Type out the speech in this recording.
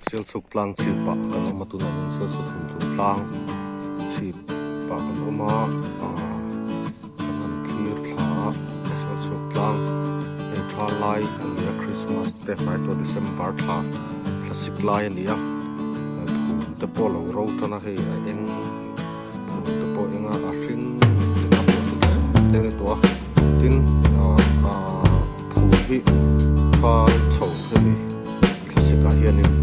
Sialsuk tlang chhip ah kan awm a tunah hian Sialsuk hmun chung tlang chhip ah kan awm a ahh kan han thlir thla a Sialsuk tlang hei tha lai a ni a Christmas te hnai tawh December thla thlasik lai a ni a phul te pawh a lo ro tan a hei a eng phul te pawh a eng a a hring te pawh chu tlem tlem a ni tawh a tin ahh ahh phul hi tha chho hemi. Thlasik ah hianin.